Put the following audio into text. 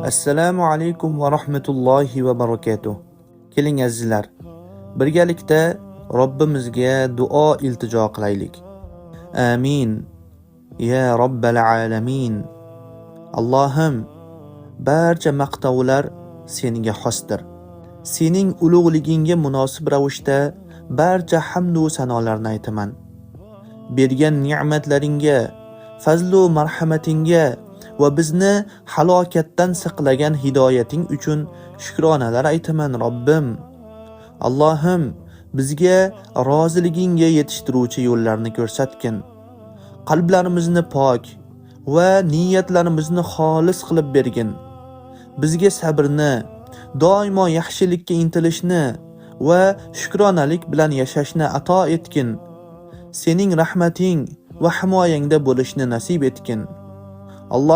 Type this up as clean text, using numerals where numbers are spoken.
Assalomu alaykum va rahmatullohi va barakatuh. Keling, azizlar, birgalikda Robbimizga duo iltijo qilaylik. Amin. Ya robbal alamin. Allohim, barcha maqtovlar senga xosdir. Sening ulug'ligingga munosib ravishda barcha hamdu sanolarni aytaman. Bergan ne'matlaringga, fazlu marhamatingga va bizni halokatdan saqlagan hidoyating uchun shukronalar aytaman, Robbim. Allohim, bizga roziligingga yetishtiruvchi yo'llarni ko'rsatgin. Qalblarimizni pok va niyatlarimizni xolis qilib bergin. Bizga sabrni, doimo yaxshilikka intilishni va shukronalik bilan yashashni ato etgin. Sening rahmating va himoyangda bo'lishni nasib etgin. Alloh